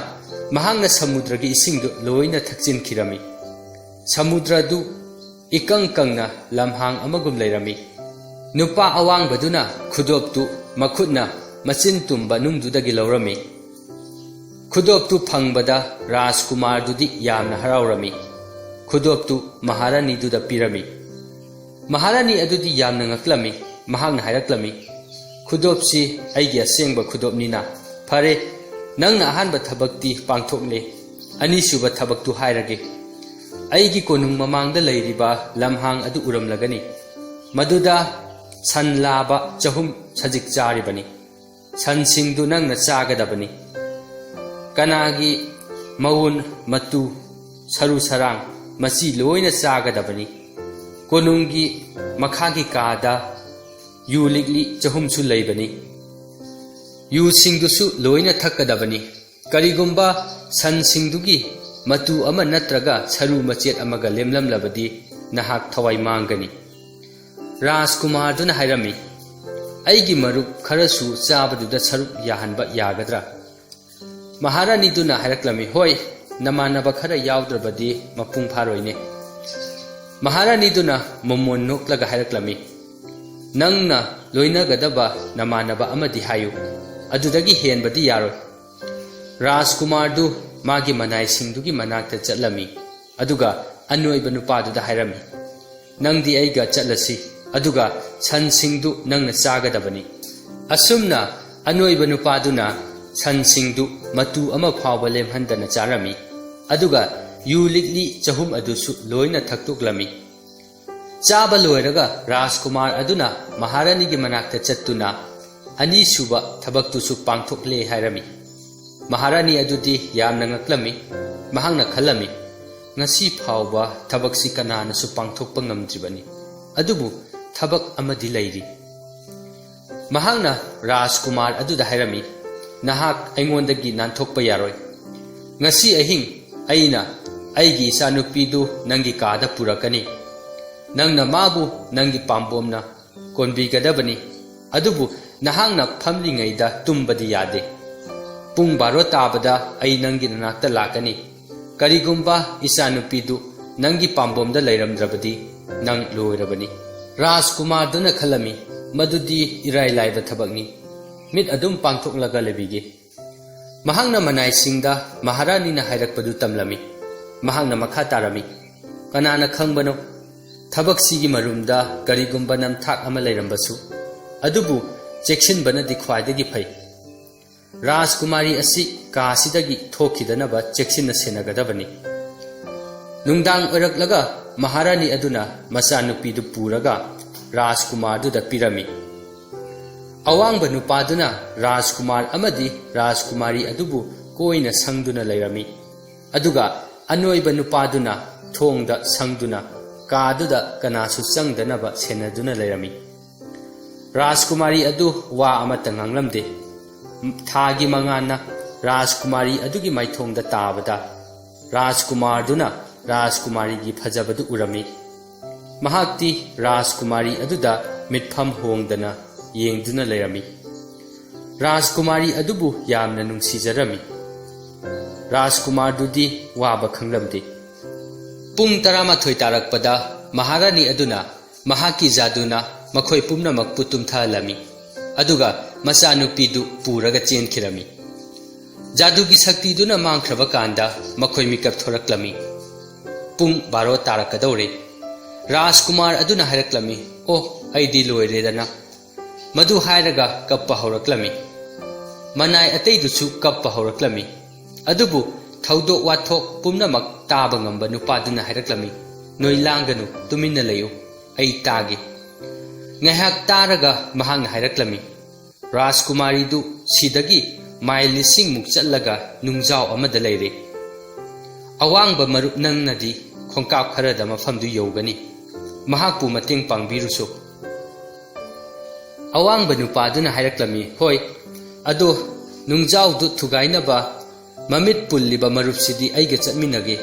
ꯃꯍꯥꯛꯅ ꯁꯃꯨꯗ꯭ꯔꯒꯤ ꯏꯁꯤꯡꯗꯨ ꯂꯣꯏꯅ ꯊꯛꯆꯤꯟꯈꯤꯔꯝꯃꯤ꯫ ꯁꯃꯨꯗ꯭ꯔꯗꯨ ꯏꯀꯪ ꯀꯪꯅ ꯂꯝꯍꯥꯡ ꯑꯃꯒꯨꯝ ꯂꯩꯔꯝꯃꯤ꯫ ꯅꯨꯄꯥ ꯑꯋꯥꯡꯕꯗꯨꯅ ꯈꯨꯗꯣꯞꯇꯨ ꯃꯈꯨꯠꯅ ꯃꯆꯤꯟ ꯇꯨꯝꯕ ꯅꯨꯡꯗꯨꯗꯒꯤ ꯂꯧꯔꯝꯃꯤ꯫ ꯈꯨꯗꯣꯞꯇꯨ ꯐꯪꯕꯗ ꯔꯥꯖꯀꯨꯃꯥꯔꯗꯨꯗꯤ ꯌꯥꯝꯅ ꯍꯔꯥꯎꯔꯝꯃꯤ꯫ ꯈꯨꯗꯣꯞꯇꯨ ꯃꯍꯥꯔꯥꯅꯤꯗꯨꯗ ꯄꯤꯔꯝꯃꯤ꯫ ꯃꯍꯥꯔꯥꯅꯤ ꯑꯗꯨꯗꯤ ꯌꯥꯝꯅ ꯉꯛꯂꯝꯃꯤ꯫ ꯃꯍꯥꯛꯅ ꯍꯥꯏꯔꯛꯂꯝꯃꯤ, "ꯈꯨꯗꯣꯞꯁꯤ ꯑꯩꯒꯤ ꯑꯁꯦꯡꯕ ꯈꯨꯗꯣꯞꯅꯤꯅ꯫ ꯐꯔꯦ, ꯅꯪꯅ ꯑꯍꯥꯟꯕ ꯊꯕꯛꯇꯤ ꯄꯥꯡꯊꯣꯛꯂꯦ꯫ ꯑꯅꯤꯁꯨꯕ ꯊꯕꯛꯇꯨ ꯍꯥꯏꯔꯒꯦ꯫ ꯑꯩꯒꯤ ꯀꯣꯅꯨꯡ ꯃꯃꯥꯡꯗ ꯂꯩꯔꯤꯕ ꯂꯝꯍꯥꯡ ꯑꯗꯨ ꯎꯔꯝꯂꯒꯅꯤ꯫ ꯃꯗꯨꯗ ꯁꯟ ꯂꯥꯕ ꯆꯍꯨꯝ ꯁꯖꯤꯛ ꯆꯥꯔꯤꯕꯅꯤ꯫ ꯁꯟꯁꯤꯡꯗꯨ ꯅꯪꯅ ꯆꯥꯒꯗꯕꯅꯤ꯫ ꯀꯅꯥꯒꯤ ꯃꯎꯟ, ꯃꯇꯨ, ꯁꯔꯨ ꯁꯔꯥꯡ, ꯃꯆꯤ ꯂꯣꯏꯅ ꯆꯥꯒꯗꯕꯅꯤ꯫ ꯀꯣꯅꯨꯡꯒꯤ ꯃꯈꯥꯒꯤ ꯀꯥꯗ ꯌꯨ ꯂꯤꯛꯂꯤ ꯆꯍꯨꯝꯁꯨ ꯂꯩꯕꯅꯤ꯫ ꯌꯨꯁꯤꯡꯗꯨꯁꯨ ꯂꯣꯏꯅ ꯊꯛꯀꯗꯕꯅꯤ꯫ ꯀꯔꯤꯒꯨꯝꯕ ꯁꯟꯁꯤꯡꯗꯨꯒꯤ ꯃꯇꯨ ꯑꯃ ꯅꯠꯇ꯭ꯔꯒ ꯁꯔꯨ ꯃꯆꯦꯠ ꯑꯃꯒ ꯂꯦꯝꯂꯝꯂꯕꯗꯤ ꯅꯍꯥꯛ ꯊꯋꯥꯏ ꯃꯥꯡꯒꯅꯤ꯫" ꯔꯥꯖꯀꯨꯃꯥꯔꯗꯨꯅ ꯍꯥꯏꯔꯝꯃꯤ, "ꯑꯩꯒꯤ ꯃꯔꯨꯞ ꯈꯔꯁꯨ ꯆꯥꯕꯗꯨꯗ ꯁꯔꯨꯛ ꯌꯥꯍꯟꯕ ꯌꯥꯒꯗ꯭ꯔꯥ?" ꯃꯍꯥꯔꯥꯅꯤꯗꯨꯅ ꯍꯥꯏꯔꯛꯂꯝꯃꯤ, "ꯍꯣꯏ, ꯅꯃꯥꯟꯅꯕ ꯈꯔ ꯌꯥꯎꯗ꯭ꯔꯕꯗꯤ ꯃꯄꯨꯡ ꯐꯥꯔꯣꯏꯅꯦ꯫" ꯃꯍꯥꯔꯥꯅꯤꯗꯨꯅ ꯃꯣꯃꯣꯟ ꯅꯣꯛꯂꯒ ꯍꯥꯏꯔꯛꯂꯝꯃꯤ, "ꯅꯪꯅ ꯂꯣꯏꯅꯒꯗꯕ ꯅꯃꯥꯟꯅꯕ ꯑꯃꯗꯤ ꯍꯥꯏꯌꯨ, ꯑꯗꯨꯗꯒꯤ ꯍꯦꯟꯕꯗꯤ ꯌꯥꯔꯣꯏ꯫" ꯔꯥꯖꯀꯨꯃꯥꯔꯗꯨ ꯃꯥꯒꯤ ꯃꯅꯥꯏꯁꯤꯡꯗꯨꯒꯤ ꯃꯅꯥꯛꯇ ꯆꯠꯂꯝꯃꯤ, ꯑꯗꯨꯒ ꯑꯅꯣꯏꯕ ꯅꯨꯄꯥꯗꯨꯗ ꯍꯥꯏꯔꯝꯃꯤ, "ꯅꯪꯗꯤ ꯑꯩꯒ ꯆꯠꯂꯁꯤ, ꯑꯗꯨꯒ ꯁꯟꯁꯤꯡꯗꯨ ꯅꯪꯅ ꯆꯥꯒꯗꯕꯅꯤ꯫" ꯑꯁꯨꯝꯅ ꯑꯅꯣꯏꯕ ꯅꯨꯄꯥꯗꯨꯅ ꯁꯟꯁꯤꯡꯗꯨ ꯃꯇꯨ ꯑꯃ ꯐꯥꯎꯕ ꯂꯦꯝꯍꯟꯗꯅ ꯆꯥꯔꯝꯃꯤ, ꯑꯗꯨꯒ ꯌꯨ ꯂꯤꯛꯂꯤ ꯆꯍꯨꯝ ꯑꯗꯨꯁꯨ ꯂꯣꯏꯅ ꯊꯛꯇꯣꯛꯂꯝꯃꯤ꯫ ꯆꯥꯕ ꯂꯣꯏꯔꯒ ꯔꯥꯖꯀꯨꯃꯥꯔ ꯑꯗꯨꯅ ꯃꯍꯥꯔꯥꯅꯤꯒꯤ ꯃꯅꯥꯛꯇ ꯆꯠꯇꯨꯅ ꯑꯅꯤꯁꯨꯕ ꯊꯕꯛꯇꯨꯁꯨ ꯄꯥꯡꯊꯣꯛꯂꯦ ꯍꯥꯏꯔꯝꯃꯤ꯫ ꯃꯍꯥꯔꯥꯅꯤ ꯑꯗꯨꯗꯤ ꯌꯥꯝꯅ ꯉꯛꯂꯝꯃꯤ꯫ ꯃꯍꯥꯛꯅ ꯈꯜꯂꯝꯃꯤ, "ꯉꯁꯤ ꯐꯥꯎꯕ ꯊꯕꯛꯁꯤ ꯀꯅꯥꯅꯁꯨ ꯄꯥꯡꯊꯣꯛꯄ ꯉꯝꯗ꯭ꯔꯤꯕꯅꯤ, ꯑꯗꯨꯕꯨ ꯊꯕꯛ ꯑꯃꯗꯤ ꯂꯩꯔꯤ꯫" ꯃꯍꯥꯛꯅ ꯔꯥꯖꯀꯨꯃꯥꯔ ꯑꯗꯨꯗ ꯍꯥꯏꯔꯝꯃꯤ, "ꯅꯍꯥꯛ ꯑꯩꯉꯣꯟꯗꯒꯤ ꯅꯥꯟꯊꯣꯛꯄ ꯌꯥꯔꯣꯏ꯫ ꯉꯁꯤ ꯑꯍꯤꯡ ꯑꯩꯅ ꯑꯩꯒꯤ ꯏꯆꯥꯅꯨꯄꯤꯗꯨ ꯅꯪꯒꯤ ꯀꯥꯗ ꯄꯨꯔꯛꯀꯅꯤ꯫ ꯅꯪꯅ ꯃꯥꯕꯨ ꯅꯪꯒꯤ ꯄꯥꯝꯕꯣꯝꯅ ꯀꯣꯟꯕꯤꯒꯗꯕꯅꯤ, ꯑꯗꯨꯕꯨ ꯅꯍꯥꯛꯅ ꯐꯝꯂꯤꯉꯩꯗ ꯇꯨꯝꯕꯗꯤ ꯌꯥꯗꯦ꯫ ꯄꯨꯡ ꯕꯥꯔꯣ ꯇꯥꯕꯗ ꯑꯩ ꯅꯪꯒꯤ ꯅꯅꯥꯛꯇ ꯂꯥꯛꯀꯅꯤ꯫ ꯀꯔꯤꯒꯨꯝꯕ ꯏꯆꯥꯅꯨꯄꯤꯗꯨ ꯅꯪꯒꯤ ꯄꯥꯝꯕꯣꯝꯗ ꯂꯩꯔꯝꯗ꯭ꯔꯕꯗꯤ ꯅꯪ ꯂꯣꯏꯔꯕꯅꯤ꯫" ꯔꯥꯖꯀꯨꯃꯥꯔꯗꯨꯅ ꯈꯜꯂꯝꯃꯤ, "ꯃꯗꯨꯗꯤ ꯏꯔꯥꯏ ꯂꯥꯏꯕ ꯊꯕꯛꯅꯤ꯫ ꯃꯤꯠ ꯑꯗꯨꯝ ꯄꯥꯡꯊꯣꯛꯂꯒ ꯂꯩꯕꯤꯒꯦ꯫" ꯃꯍꯥꯛꯅ ꯃꯅꯥꯏꯁꯤꯡꯗ ꯃꯍꯥꯔꯥꯅꯤꯅ ꯍꯥꯏꯔꯛꯄꯗꯨ ꯇꯝꯂꯝꯃꯤ꯫ ꯃꯍꯥꯛꯅ ꯃꯈꯥ ꯇꯥꯔꯝꯃꯤ, "ꯀꯅꯥꯅ ꯈꯪꯕꯅꯣ? ꯊꯕꯛꯁꯤꯒꯤ ꯃꯔꯨꯝꯗ ꯀꯔꯤꯒꯨꯝꯕ ꯅꯝꯊꯥꯛ ꯑꯃ ꯂꯩꯔꯝꯕꯁꯨ꯫ ꯑꯗꯨꯕꯨ ꯆꯦꯛꯁꯤꯟꯕꯅꯗꯤ ꯈ꯭ꯋꯥꯏꯗꯒꯤ ꯐꯩ꯫ ꯔꯥꯖꯀꯨꯃꯥꯔꯤ ꯑꯁꯤ ꯀꯥꯁꯤꯗꯒꯤ ꯊꯣꯛꯈꯤꯗꯅꯕ ꯆꯦꯛꯁꯤꯟꯅ ꯁꯦꯟꯅꯒꯗꯕꯅꯤ꯫" ꯅꯨꯡꯗꯥꯡ ꯑꯣꯏꯔꯛꯂꯒ ꯃꯍꯥꯔꯥꯅꯤ ꯑꯗꯨꯅ ꯃꯆꯥꯅꯨꯄꯤꯗꯨ ꯄꯨꯔꯒ ꯔꯥꯖꯀꯨꯃꯥꯔꯗꯨꯗ ꯄꯤꯔꯝꯃꯤ꯫ ꯑꯋꯥꯡꯕ ꯅꯨꯄꯥꯗꯨꯅ ꯔꯥꯖꯀꯨꯃꯥꯔ ꯑꯃꯗꯤ ꯔꯥꯖꯀꯨꯃꯥꯔꯤ ꯑꯗꯨꯕꯨ ꯀꯣꯏꯅ ꯁꯪꯗꯨꯅ ꯂꯩꯔꯝꯃꯤ, ꯑꯗꯨꯒ ꯑꯅꯣꯏꯕ ꯅꯨꯄꯥꯗꯨꯅ ꯊꯣꯡꯗ ꯁꯪꯗꯨꯅ ꯀꯥꯗꯨꯗ ꯀꯅꯥꯁꯨ ꯆꯪꯗꯅꯕ ꯁꯦꯟꯅꯗꯨꯅ ꯂꯩꯔꯝꯃꯤ꯫ ꯔꯥꯖꯀꯨꯃꯥꯔꯤ ꯑꯗꯨ ꯋꯥ ꯑꯃꯠꯇ ꯉꯥꯡꯂꯝꯗꯦ꯫ ꯊꯥꯒꯤ ꯃꯉꯥꯜꯅ ꯔꯥꯖꯀꯨꯃꯥꯔꯤ ꯑꯗꯨꯒꯤ ꯃꯥꯏꯊꯣꯡꯗ ꯇꯥꯕꯗ, ꯔꯥꯖꯀꯨꯃꯥꯔꯗꯨꯅ ꯔꯥꯖꯀꯨꯃꯥꯔꯤꯒꯤ ꯐꯖꯕꯗꯨ ꯎꯔꯝꯃꯤ꯫ ꯃꯍꯥꯛꯇꯤ ꯔꯥꯖꯀꯨꯃꯥꯔꯤ ꯑꯗꯨꯗ ꯃꯤꯠꯐꯝ ꯍꯣꯡꯗꯅ ꯌꯦꯡꯗꯨꯅ ꯂꯩꯔꯝꯃꯤ꯫ ꯔꯥꯖꯀꯨꯃꯥꯔꯤ ꯑꯗꯨꯕꯨ ꯌꯥꯝꯅ ꯅꯨꯡꯁꯤꯖꯔꯝꯃꯤ꯫ ꯔꯥꯖꯀꯨꯃꯥꯔꯗꯨꯗꯤ ꯋꯥꯕ ꯈꯪꯂꯝꯗꯦ꯫ ꯄꯨꯡ ꯇꯔꯥꯃꯥꯊꯣꯏ ꯇꯥꯔꯛꯄꯗ ꯃꯍꯥꯔꯥꯅꯤ ꯑꯗꯨꯅ ꯃꯍꯥꯛꯀꯤ ꯖꯥꯗꯨꯅ ꯃꯈꯣꯏ ꯄꯨꯝꯅꯃꯛꯄꯨ ꯇꯨꯝꯊꯍꯜꯂꯝꯃꯤ꯫ ꯑꯗꯨꯒ ꯃꯆꯥꯅꯨꯄꯤꯗꯨ ꯄꯨꯔꯒ ꯆꯦꯟꯈꯤꯔꯝꯃꯤ꯫ ꯖꯥꯗꯨꯒꯤ ꯁꯛꯇꯤꯗꯨꯅ ꯃꯥꯡꯈ꯭ꯔꯕ ꯀꯥꯟꯗ ꯃꯈꯣꯏ ꯃꯤꯀꯞ ꯊꯣꯔꯛꯂꯝꯃꯤ꯫ ꯄꯨꯡ ꯕꯥꯔꯣ ꯇꯥꯔꯛꯀꯗꯧꯔꯦ꯫ ꯔꯥꯖꯀꯨꯃꯥꯔ ꯑꯗꯨꯅ ꯍꯥꯏꯔꯛꯂꯝꯃꯤ, "ꯑꯣ, ꯑꯩꯗꯤ ꯂꯣꯏꯔꯦꯗꯅ"꯫ ꯃꯗꯨ ꯍꯥꯏꯔꯒ ꯀꯞꯄ ꯍꯧꯔꯛꯂꯝꯃꯤ꯫ ꯃꯅꯥꯏ ꯑꯇꯩꯗꯨꯁꯨ ꯀꯞꯄ ꯍꯧꯔꯛꯂꯝꯃꯤ꯫ ꯑꯗꯨꯕꯨ ꯊꯧꯗꯣꯛ ꯋꯥꯊꯣꯛ ꯄꯨꯝꯅꯃꯛ ꯇꯥꯕ ꯉꯝꯕ ꯅꯨꯄꯥꯗꯨꯅ ꯍꯥꯏꯔꯛꯂꯝꯃꯤ, "ꯅꯣꯏ ꯂꯥꯡꯒꯅꯨ, ꯇꯨꯃꯤꯟꯅ ꯂꯩꯌꯨ, ꯑꯩ ꯇꯥꯒꯦ"꯫ ꯉꯥꯏꯍꯥꯛ ꯇꯥꯔꯒ ꯃꯍꯥꯛꯅ ꯍꯥꯏꯔꯛꯂꯝꯃꯤ, "ꯔꯥꯖꯀꯨꯃꯥꯔꯤꯗꯨ ꯁꯤꯗꯒꯤ ꯃꯥꯏꯜ ꯂꯤꯁꯤꯡꯃꯨꯛ ꯆꯠꯂꯒ ꯅꯨꯡꯖꯥꯎ ꯑꯃꯗ ꯂꯩꯔꯦ꯫ ꯑꯋꯥꯡꯕ ꯃꯔꯨꯞ ꯅꯪꯅꯗꯤ ꯈꯣꯡꯀꯥꯞ ꯈꯔꯗ ꯃꯐꯝꯗꯨ ꯌꯧꯒꯅꯤ꯫ ꯃꯍꯥꯛꯄꯨ ꯃꯇꯦꯡ ꯄꯥꯡꯕꯤꯔꯨꯁꯨ"꯫ ꯑꯋꯥꯡꯕ ꯅꯨꯄꯥꯗꯨꯅ ꯍꯥꯏꯔꯛꯂꯝꯃꯤ, "ꯍꯣꯏ, ꯑꯗꯣ ꯅꯨꯡꯖꯥꯎꯗꯨ ꯊꯨꯒꯥꯏꯅꯕ ꯃꯃꯤꯠ ꯄꯨꯜꯂꯤꯕ ꯃꯔꯨꯞꯁꯤꯗꯤ ꯑꯩꯒ ꯆꯠꯃꯤꯟꯅꯒꯦ"꯫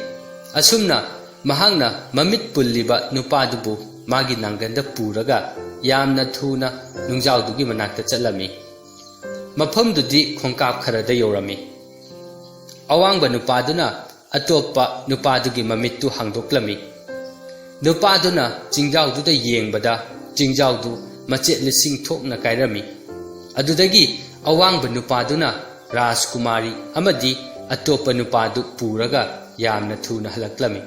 ꯑꯁꯨꯝꯅ ꯃꯍꯥꯛꯅ ꯃꯃꯤꯠ ꯄꯨꯜꯂꯤꯕ ꯅꯨꯄꯥꯗꯨꯕꯨ ꯃꯥꯒꯤ ꯅꯥꯡꯒꯟꯗ ꯄꯨꯔꯒ ꯌꯥꯝꯅ ꯊꯨꯅ ꯅꯨꯡꯖꯥꯎꯗꯨꯒꯤ ꯃꯅꯥꯛꯇ ꯆꯠꯂꯝꯃꯤ꯫ ꯃꯐꯝꯗꯨꯗꯤ ꯈꯣꯡꯀꯥꯞ ꯈꯔꯗ ꯌꯧꯔꯝꯃꯤ꯫ ꯑꯋꯥꯡꯕ ꯅꯨꯄꯥꯗꯨꯅ ꯑꯇꯣꯞꯄ ꯅꯨꯄꯥꯗꯨꯒꯤ ꯃꯃꯤꯠꯇꯨ ꯍꯥꯡꯗꯣꯛꯂꯝꯃꯤ꯫ ꯅꯨꯄꯥꯗꯨꯅ ꯆꯤꯡꯖꯥꯎꯗꯨꯗ ꯌꯦꯡꯕꯗ ꯆꯤꯡꯖꯥꯎꯗꯨ ꯃꯆꯦꯠ ꯂꯤꯁꯤꯡ ꯊꯣꯛꯅ ꯀꯥꯏꯔꯝꯃꯤ꯫ ꯑꯗꯨꯗꯒꯤ ꯑꯋꯥꯡꯕ ꯅꯨꯄꯥꯗꯨꯅ ꯔꯥꯖꯀꯨꯃꯥꯔꯤ ꯑꯃꯗꯤ ꯑꯇꯣꯞꯄ ꯅꯨꯄꯥꯗꯨ ꯄꯨꯔꯒ ꯌꯥꯝꯅ ꯊꯨꯅ ꯍꯜꯂꯛꯂꯝꯃꯤ꯫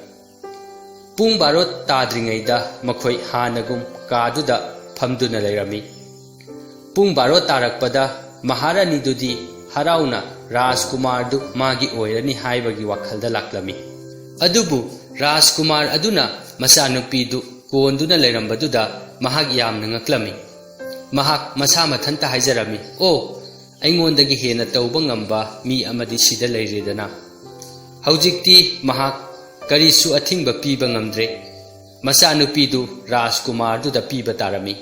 ꯄꯨꯡ ꯕꯥꯔꯣ ꯇꯥꯗ꯭ꯔꯤꯉꯩꯗ ꯃꯈꯣꯏ ꯍꯥꯟꯅꯒꯨꯝ ꯀꯥꯗꯨꯗ ꯐꯝꯗꯨꯅ ꯂꯩꯔꯝꯃꯤ꯫ ꯄꯨꯡ ꯕꯥꯔꯣ ꯇꯥꯔꯛꯄꯗ ꯃꯍꯥꯔꯥꯅꯤꯗꯨꯗꯤ ꯍꯔꯥꯎꯅ ꯔꯥꯖꯀꯨꯃꯥꯔꯗꯨ ꯃꯥꯒꯤ ꯑꯣꯏꯔꯅꯤ ꯍꯥꯏꯕꯒꯤ ꯋꯥꯈꯜꯗ ꯂꯥꯛꯂꯝꯃꯤ꯫ ꯑꯗꯨꯕꯨ ꯔꯥꯖꯀꯨꯃꯥꯔ ꯑꯗꯨꯅ ꯃꯆꯥꯅꯨꯄꯤꯗꯨ ꯀꯣꯟꯗꯨꯅ ꯂꯩꯔꯝꯕꯗꯨꯗ ꯃꯍꯥꯛ ꯌꯥꯝꯅ ꯉꯛꯂꯝꯃꯤ꯫ ꯃꯍꯥꯛ ꯃꯁꯥ ꯃꯊꯟꯇ ꯍꯥꯏꯖꯔꯝꯃꯤ, "ꯑꯣ, ꯑꯩꯉꯣꯟꯗꯒꯤ ꯍꯦꯟꯅ ꯇꯧꯕ ꯉꯝꯕ ꯃꯤ ꯑꯃꯗꯤ ꯁꯤꯗ ꯂꯩꯔꯦꯗꯅ꯫ ꯍꯧꯖꯤꯛꯇꯤ ꯃꯍꯥꯛ ꯀꯔꯤꯁꯨ ꯑꯊꯤꯡꯕ ꯄꯤꯕ ꯉꯝꯗ꯭ꯔꯦ"꯫ ꯃꯆꯥꯅꯨꯄꯤꯗꯨ ꯔꯥꯖꯀꯨꯃꯥꯔꯗꯨꯗ ꯄꯤꯕ ꯇꯥꯔꯝꯃꯤ꯫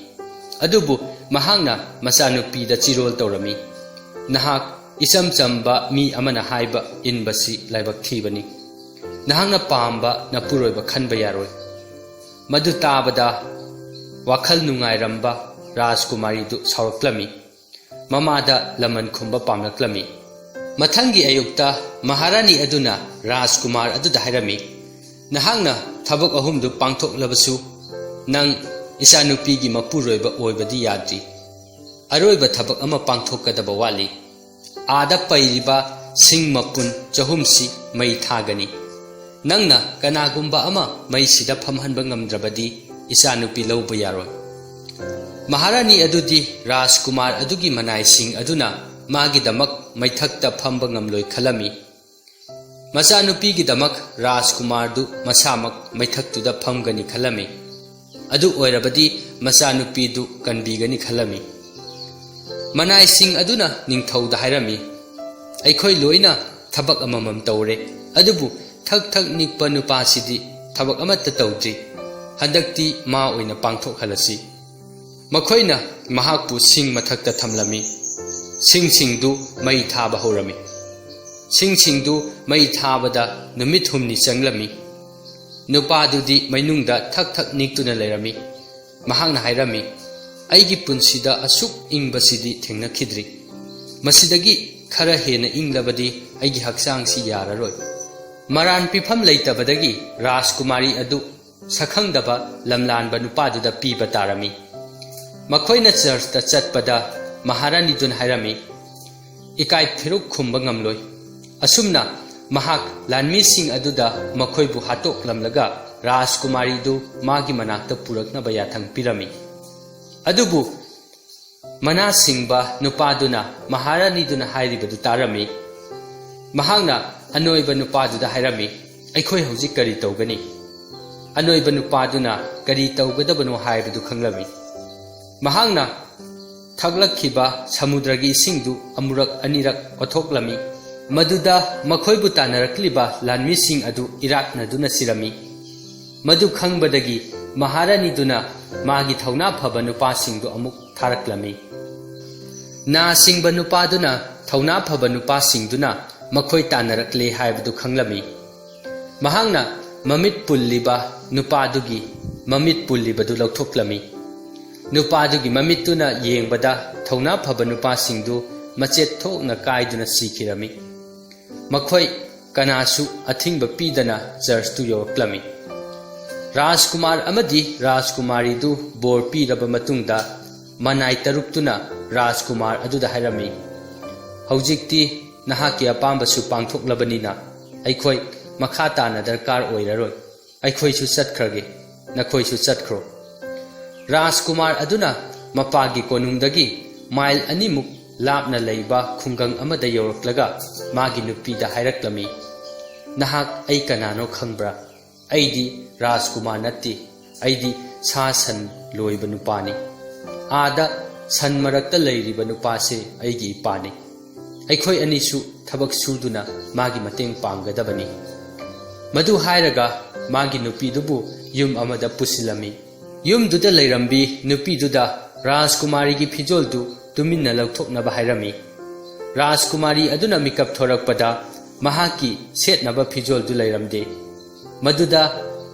ꯑꯗꯨꯕꯨ ꯃꯍꯥꯛꯅ ꯃꯆꯥꯅꯨꯄꯤꯗ ꯆꯤꯔꯣꯜ ꯇꯧꯔꯝꯃꯤ, "ꯅꯍꯥꯛ ꯏꯆꯝ ꯆꯝꯕ ꯃꯤ ꯑꯃꯅ ꯍꯥꯏꯕ ꯏꯟꯕꯁꯤ ꯂꯥꯏꯕꯛ ꯊꯤꯕꯅꯤ꯫ ꯅꯍꯥꯛꯅ ꯄꯥꯝꯕ ꯅꯄꯨꯔꯣꯏꯕ ꯈꯟꯕ ꯌꯥꯔꯣꯏ"꯫ ꯃꯗꯨ ꯇꯥꯕꯗ ꯋꯥꯈꯜ ꯅꯨꯡꯉꯥꯏꯔꯝꯕ ꯔꯥꯖꯀꯨꯃꯥꯔꯤꯗꯨ ꯁꯥꯎꯔꯛꯂꯝꯃꯤ꯫ ꯃꯃꯥꯗ ꯂꯃꯟ ꯈꯨꯝꯕ ꯄꯥꯝꯂꯛꯂꯝꯃꯤ꯫ ꯃꯊꯪꯒꯤ ꯑꯌꯨꯛꯇ ꯃꯍꯥꯔꯥꯅꯤ ꯑꯗꯨꯅ ꯔꯥꯖꯀꯨꯃꯥꯔ ꯑꯗꯨꯗ ꯍꯥꯏꯔꯝꯃꯤ, "ꯅꯍꯥꯛꯅ ꯊꯕꯛ ꯑꯍꯨꯝꯗꯨ ꯄꯥꯡꯊꯣꯛꯂꯕꯁꯨ, ꯅꯪ ꯏꯆꯥꯅꯨꯄꯤꯒꯤ ꯃꯄꯨꯔꯣꯏꯕ ꯑꯣꯏꯕꯗꯤ ꯌꯥꯗ꯭ꯔꯤ꯫ ꯑꯔꯣꯏꯕ ꯊꯕꯛ ꯑꯃ ꯄꯥꯡꯊꯣꯛꯀꯗꯕ ꯋꯥꯠꯂꯤ꯫ ꯑꯥꯗ ꯄꯩꯔꯤꯕ ꯁꯤꯡ ꯃꯄꯨꯟ ꯆꯍꯨꯝꯁꯤ ꯃꯩ ꯊꯥꯒꯅꯤ꯫ ꯅꯪꯅ ꯀꯅꯥꯒꯨꯝꯕ ꯑꯃ ꯃꯩꯁꯤꯗ ꯐꯝꯍꯟꯕ ꯉꯝꯗ꯭ꯔꯕꯗꯤ ꯏꯆꯥꯅꯨꯄꯤ ꯂꯧꯕ ꯌꯥꯔꯣꯏ꯫" ꯃꯍꯥꯔꯥꯅꯤ ꯑꯗꯨꯗꯤ ꯔꯥꯖꯀꯨꯃꯥꯔ ꯑꯗꯨꯒꯤ ꯃꯅꯥꯏꯁꯤꯡ ꯑꯗꯨꯅ ꯃꯥꯒꯤꯗꯃꯛ ꯃꯩꯊꯛꯇ ꯐꯝꯕ ꯉꯝꯂꯣꯏ ꯈꯜꯂꯝꯃꯤ꯫ ꯃꯆꯥꯅꯨꯄꯤꯒꯤꯗꯃꯛ ꯔꯥꯖꯀꯨꯃꯥꯔꯗꯨ ꯃꯁꯥꯃꯛ ꯃꯩꯊꯛꯇꯨꯗ ꯐꯝꯒꯅꯤ ꯈꯜꯂꯝꯃꯤ꯫ ꯑꯗꯨ ꯑꯣꯏꯔꯕꯗꯤ ꯃꯆꯥꯅꯨꯄꯤꯗꯨ ꯀꯟꯕꯤꯒꯅꯤ ꯈꯜꯂꯝꯃꯤ꯫ ꯃꯅꯥꯏꯁꯤꯡ ꯑꯗꯨꯅ ꯅꯤꯡꯊꯧꯗ ꯍꯥꯏꯔꯝꯃꯤ, "ꯑꯩꯈꯣꯏ ꯂꯣꯏꯅ ꯊꯕꯛ ꯑꯃꯃꯝ ꯇꯧꯔꯦ, ꯑꯗꯨꯕꯨ ꯊꯛ ꯊꯛ ꯅꯤꯛꯄ ꯅꯨꯄꯥꯁꯤꯗꯤ ꯊꯕꯛ ꯑꯃꯠꯇ ꯇꯧꯗ꯭ꯔꯤ꯫ ꯍꯟꯗꯛꯇꯤ ꯃꯥ ꯑꯣꯏꯅ ꯄꯥꯡꯊꯣꯛꯍꯜꯂꯁꯤ꯫" ꯃꯈꯣꯏꯅ ꯃꯍꯥꯛꯄꯨ ꯁꯤꯡ ꯃꯊꯛꯇ ꯊꯝꯂꯝꯃꯤ꯫ ꯁꯤꯡꯁꯤꯡꯗꯨ ꯃꯩ ꯊꯥꯕ ꯍꯧꯔꯝꯃꯤ꯫ ꯁꯤꯡꯁꯤꯡꯗꯨ ꯃꯩ ꯊꯥꯕꯗ ꯅꯨꯃꯤꯠ ꯍꯨꯝꯅꯤ ꯆꯪꯂꯝꯃꯤ꯫ ꯅꯨꯄꯥꯗꯨꯗꯤ ꯃꯩꯅꯨꯡꯗ ꯊꯛ ꯊꯛ ꯅꯤꯛꯇꯨꯅ ꯂꯩꯔꯝꯃꯤ꯫ ꯃꯍꯥꯛꯅ ꯍꯥꯏꯔꯝꯃꯤ, "ꯑꯩꯒꯤ ꯄꯨꯟꯁꯤꯗ ꯑꯁꯨꯛ ꯏꯪꯕꯁꯤꯗꯤ ꯊꯦꯡꯅꯈꯤꯗ꯭ꯔꯤ꯫ ꯃꯁꯤꯗꯒꯤ ꯈꯔ ꯍꯦꯟꯅ ꯏꯪꯂꯕꯗꯤ ꯑꯩꯒꯤ ꯍꯛꯆꯥꯡꯁꯤ ꯌꯥꯔꯔꯣꯏ꯫" ꯃꯔꯥꯟ ꯄꯤꯐꯝ ꯂꯩꯇꯕꯗꯒꯤ ꯔꯥꯖꯀꯨꯃꯥꯔꯤ ꯑꯗꯨ ꯁꯛꯈꯪꯗꯕ ꯂꯝꯂꯥꯟꯕ ꯅꯨꯄꯥꯗꯨꯗ ꯄꯤꯕ ꯇꯥꯔꯝꯃꯤ꯫ ꯃꯈꯣꯏꯅ ꯆꯔꯆꯇ ꯆꯠꯄꯗ ꯃꯍꯥꯔꯥꯅꯤꯗꯨꯅ ꯍꯥꯏꯔꯝꯃꯤ, "ꯏꯀꯥꯏ ꯐꯤꯔꯨꯛ ꯈꯨꯝꯕ ꯉꯝꯂꯣꯏ꯫" ꯑꯁꯨꯝꯅ ꯃꯍꯥꯛ ꯂꯥꯟꯃꯤꯁꯤꯡ ꯑꯗꯨꯗ ꯃꯈꯣꯏꯕꯨ ꯍꯥꯠꯇꯣꯛꯂꯝꯂꯒ ꯔꯥꯖꯀꯨꯃꯥꯔꯤꯗꯨ ꯃꯥꯒꯤ ꯃꯅꯥꯛꯇ ꯄꯨꯔꯛꯅꯕ ꯌꯥꯊꯪ ꯄꯤꯔꯝꯃꯤ꯫ ꯑꯗꯨꯕꯨ ꯃꯅꯥ ꯁꯤꯡꯕ ꯅꯨꯄꯥꯗꯨꯅ ꯃꯍꯥꯔꯥꯅꯤꯗꯨꯅ ꯍꯥꯏꯔꯤꯕꯗꯨ ꯇꯥꯔꯝꯃꯤ꯫ ꯃꯍꯥꯛꯅ ꯑꯅꯣꯏꯕ ꯅꯨꯄꯥꯗꯨꯗ ꯍꯥꯏꯔꯝꯃꯤ, "ꯑꯩꯈꯣꯏ ꯍꯧꯖꯤꯛ ꯀꯔꯤ ꯇꯧꯒꯅꯤ?" ꯑꯅꯣꯏꯕ ꯅꯨꯄꯥꯗꯨꯅ ꯀꯔꯤ ꯇꯧꯒꯗꯕꯅꯣ ꯍꯥꯏꯕꯗꯨ ꯈꯪꯂꯝꯃꯤ꯫ ꯃꯍꯥꯛꯅ ꯊꯛꯂꯛꯈꯤꯕ ꯁꯃꯨꯗ꯭ꯔꯒꯤ ꯏꯁꯤꯡꯗꯨ ꯑꯃꯨꯔꯛ ꯑꯅꯤꯔꯛ ꯑꯣꯊꯣꯛꯂꯝꯃꯤ꯫ ꯃꯗꯨꯗ ꯃꯈꯣꯏꯕꯨ ꯇꯥꯟꯅꯔꯛꯂꯤꯕ ꯂꯥꯟꯃꯤꯁꯤꯡ ꯑꯗꯨ ꯏꯔꯥꯛꯅꯗꯨꯅ ꯁꯤꯔꯝꯃꯤ꯫ ꯃꯗꯨ ꯈꯪꯕꯗꯒꯤ ꯃꯍꯥꯔꯥꯅꯤꯗꯨꯅ ꯃꯥꯒꯤ ꯊꯧꯅꯥ ꯐꯕ ꯅꯨꯄꯥꯁꯤꯡꯗꯨ ꯑꯃꯨꯛ ꯊꯥꯔꯛꯂꯝꯃꯤ꯫ ꯅꯥ ꯁꯤꯡꯕ ꯅꯨꯄꯥꯗꯨꯅ ꯊꯧꯅꯥ ꯐꯕ ꯅꯨꯄꯥꯁꯤꯡꯗꯨꯅ ꯃꯈꯣꯏ ꯇꯥꯟꯅꯔꯛꯂꯦ ꯍꯥꯏꯕꯗꯨ ꯈꯪꯂꯝꯃꯤ꯫ ꯃꯍꯥꯛꯅ ꯃꯃꯤꯠ ꯄꯨꯜꯂꯤꯕ ꯅꯨꯄꯥꯗꯨꯒꯤ ꯃꯃꯤꯠ ꯄꯨꯜꯂꯤꯕꯗꯨ ꯂꯧꯊꯣꯛꯂꯝꯃꯤ꯫ ꯅꯨꯄꯥꯗꯨꯒꯤ ꯃꯃꯤꯠꯇꯨꯅ ꯌꯦꯡꯕꯗ ꯊꯧꯅꯥ ꯐꯕ ꯅꯨꯄꯥꯁꯤꯡꯗꯨ ꯃꯆꯦꯠ ꯊꯣꯛꯅ ꯀꯥꯏꯗꯨꯅ ꯁꯤꯈꯤꯔꯝꯃꯤ꯫ ꯃꯈꯣꯏ ꯀꯅꯥꯁꯨ ꯑꯊꯤꯡꯕ ꯄꯤꯗꯅ ꯆꯔꯆꯇꯨ ꯌꯧꯔꯛꯂꯝꯃꯤ꯫ ꯔꯥꯖꯀꯨꯃꯥꯔ ꯑꯃꯗꯤ ꯔꯥꯖꯀꯨꯃꯥꯔꯤꯗꯨ ꯕꯣꯔ ꯄꯤꯔꯕ ꯃꯇꯨꯡꯗ, ꯃꯅꯥꯏ ꯇꯔꯨꯛꯇꯨꯅ ꯔꯥꯖꯀꯨꯃꯥꯔ ꯑꯗꯨꯗ ꯍꯥꯏꯔꯝꯃꯤ, "ꯍꯧꯖꯤꯛꯇꯤ ꯅꯍꯥꯛꯀꯤ ꯑꯄꯥꯝꯕꯁꯨ ꯄꯥꯡꯊꯣꯛꯂꯕꯅꯤꯅ, ꯑꯩꯈꯣꯏ ꯃꯈꯥ ꯇꯥꯅ ꯗꯔꯀꯥꯔ ꯑꯣꯏꯔꯔꯣꯏ꯫ ꯑꯩꯈꯣꯏꯁꯨ ꯆꯠꯈ꯭ꯔꯒꯦ, ꯅꯈꯣꯏꯁꯨ ꯆꯠꯈ꯭ꯔꯣ"꯫ ꯔꯥꯖꯀꯨꯃꯥꯔ ꯑꯗꯨꯅ ꯃꯄꯥꯒꯤ ꯀꯣꯅꯨꯡꯗꯒꯤ ꯃꯥꯏꯜ ꯑꯅꯤꯃꯨꯛ ꯂꯥꯞꯅ ꯂꯩꯕ ꯈꯨꯡꯒꯪ ꯑꯃꯗ ꯌꯧꯔꯛꯂꯒ ꯃꯥꯒꯤ ꯅꯨꯄꯤꯗ ꯍꯥꯏꯔꯛꯂꯝꯃꯤ, "ꯅꯍꯥꯛ ꯑꯩ ꯀꯅꯥꯅꯣ ꯈꯪꯕ꯭ꯔꯥ? ꯑꯩꯗꯤ ꯔꯥꯖꯀꯨꯃꯥꯔ ꯅꯠꯇꯦ, ꯑꯩꯗꯤ ꯁꯥ ꯁꯟ ꯂꯣꯏꯕ ꯅꯨꯄꯥꯅꯤ꯫ ꯑꯥꯗ ꯁꯟ ꯃꯔꯛꯇ ꯂꯩꯔꯤꯕ ꯅꯨꯄꯥꯁꯦ ꯑꯩꯒꯤ ꯏꯄꯥꯅꯤ꯫ ꯑꯩꯈꯣꯏ ꯑꯅꯤꯁꯨ ꯊꯕꯛ ꯁꯨꯗꯨꯅ ꯃꯥꯒꯤ ꯃꯇꯦꯡ ꯄꯥꯡꯒꯗꯕꯅꯤ"꯫ ꯃꯗꯨ ꯍꯥꯏꯔꯒ ꯃꯥꯒꯤ ꯅꯨꯄꯤꯗꯨꯕꯨ ꯌꯨꯝ ꯑꯃꯗ ꯄꯨꯁꯤꯜꯂꯝꯃꯤ꯫ ꯌꯨꯝꯗꯨꯗ ꯂꯩꯔꯝꯕꯤ ꯅꯨꯄꯤꯗꯨꯗ ꯔꯥꯖꯀꯨꯃꯥꯔꯤꯒꯤ ꯐꯤꯖꯣꯜꯗꯨ ꯇꯨꯃꯤꯟꯅ ꯂꯧꯊꯣꯛꯅꯕ ꯍꯥꯏꯔꯝꯃꯤ꯫ ꯔꯥꯖꯀꯨꯃꯥꯔꯤ ꯑꯗꯨꯅ ꯃꯤꯀꯞ ꯊꯣꯔꯛꯄꯗ ꯃꯍꯥꯛꯀꯤ ꯁꯦꯠꯅꯕ ꯐꯤꯖꯣꯜꯗꯨ ꯂꯩꯔꯝꯗꯦ꯫ ꯃꯗꯨꯗ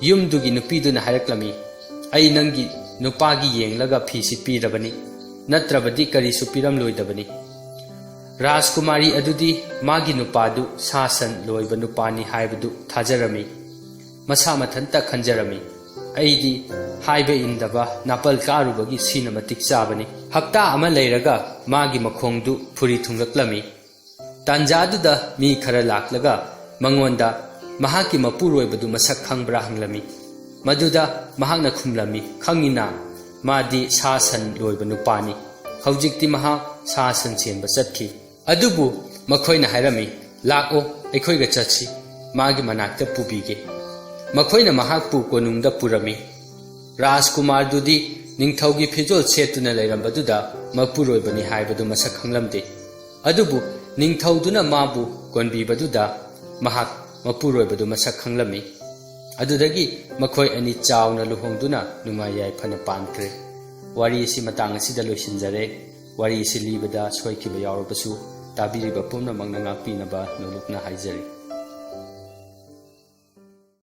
ꯌꯨꯝꯗꯨꯒꯤ ꯅꯨꯄꯤꯗꯨꯅ ꯍꯥꯏꯔꯛꯂꯝꯃꯤ, "ꯑꯩ ꯅꯪꯒꯤ ꯅꯨꯄꯥꯒꯤ ꯌꯦꯡꯂꯒ ꯐꯤꯁꯤ ꯄꯤꯔꯕꯅꯤ, ꯅꯠꯇ꯭ꯔꯕꯗꯤ ꯀꯔꯤꯁꯨ ꯄꯤꯔꯝꯂꯣꯏꯗꯕꯅꯤ"꯫ ꯔꯥꯖꯀꯨꯃꯥꯔꯤ ꯑꯗꯨꯗꯤ ꯃꯥꯒꯤ ꯅꯨꯄꯥꯗꯨ ꯁꯥ ꯁꯟ ꯂꯣꯏꯕ ꯅꯨꯄꯥꯅꯤ ꯍꯥꯏꯕꯗꯨ ꯊꯥꯖꯔꯝꯃꯤ꯫ ꯃꯁꯥ ꯃꯊꯟꯇ ꯈꯟꯖꯔꯝꯃꯤ, "ꯑꯩꯗꯤ ꯍꯥꯏꯕ ꯏꯟꯗꯕ ꯅꯥꯄꯜ ꯀꯥꯔꯨꯕꯒꯤ ꯁꯤꯅ ꯃꯇꯤꯛ ꯆꯥꯕꯅꯤ"꯫ ꯍꯞꯇꯥ ꯑꯃ ꯂꯩꯔꯒ ꯃꯥꯒꯤ ꯃꯈꯣꯡꯗꯨ ꯐꯨꯔꯤ ꯊꯨꯡꯂꯛꯂꯝꯃꯤ꯫ ꯇꯥꯟꯖꯥꯗꯨꯗ ꯃꯤ ꯈꯔ ꯂꯥꯛꯂꯒ ꯃꯉꯣꯟꯗ ꯃꯍꯥꯛꯀꯤ ꯃꯄꯨꯔꯣꯏꯕꯗꯨ ꯃꯁꯛ ꯈꯪꯕ꯭ꯔꯥ ꯍꯪꯂꯝꯃꯤ꯫ ꯃꯗꯨꯗ ꯃꯍꯥꯛꯅ ꯈꯨꯝꯂꯝꯃꯤ, "ꯈꯪꯏꯅ, ꯃꯥꯗꯤ ꯁꯥ ꯁꯟ ꯂꯣꯏꯕ ꯅꯨꯄꯥꯅꯤ꯫ ꯍꯧꯖꯤꯛꯇꯤ ꯃꯍꯥꯛ ꯁꯥ ꯁꯟ ꯁꯦꯟꯕ ꯆꯠꯈꯤ"꯫ ꯑꯗꯨꯕꯨ ꯃꯈꯣꯏꯅ ꯍꯥꯏꯔꯝꯃꯤ, "ꯂꯥꯛꯑꯣ, ꯑꯩꯈꯣꯏꯒ ꯆꯠꯁꯤ, ꯃꯥꯒꯤ ꯃꯅꯥꯛꯇ ꯄꯨꯕꯤꯒꯦ"꯫ ꯃꯈꯣꯏꯅ ꯃꯍꯥꯛꯄꯨ ꯀꯣꯅꯨꯡꯗ ꯄꯨꯔꯝꯃꯤ꯫ ꯔꯥꯖꯀꯨꯃꯥꯔꯗꯨꯗꯤ ꯅꯤꯡꯊꯧꯒꯤ ꯐꯤꯖꯣꯜ ꯁꯦꯠꯇꯨꯅ ꯂꯩꯔꯝꯕꯗꯨꯗ ꯃꯄꯨꯔꯣꯏꯕꯅꯤ ꯍꯥꯏꯕꯗꯨ ꯃꯁꯛ ꯈꯪꯂꯝꯗꯦ꯫ ꯑꯗꯨꯕꯨ ꯅꯤꯡꯊꯧꯗꯨꯅ ꯃꯥꯕꯨ ꯀꯣꯟꯕꯤꯕꯗꯨꯗ ꯃꯍꯥꯛ ꯃꯄꯨꯔꯣꯏꯕꯗꯨ ꯃꯁꯛ ꯈꯪꯂꯝꯃꯤ꯫ ꯑꯗꯨꯗꯒꯤ ꯃꯈꯣꯏ ꯑꯅꯤ ꯆꯥꯎꯅ ꯂꯨꯍꯣꯡꯗꯨꯅ ꯅꯨꯡꯉꯥꯏ ꯌꯥꯏꯐꯅ ꯄꯥꯟꯈ꯭ꯔꯦ꯫ ꯋꯥꯔꯤ ꯑꯁꯤ ꯃꯇꯥꯡ ꯑꯁꯤꯗ ꯂꯣꯏꯁꯤꯟꯖꯔꯦ꯫ ꯋꯥꯔꯤ ꯑꯁꯤ ꯂꯤꯕꯗ ꯁꯣꯏꯈꯤꯕ ꯌꯥꯎꯔꯕꯁꯨ ꯇꯥꯕꯤꯔꯤꯕ ꯄꯨꯝꯅꯃꯛꯅ ꯉꯥꯛꯄꯤꯅꯕ ꯅꯣꯂꯨꯛꯅ ꯍꯥꯏꯖꯔꯤ꯫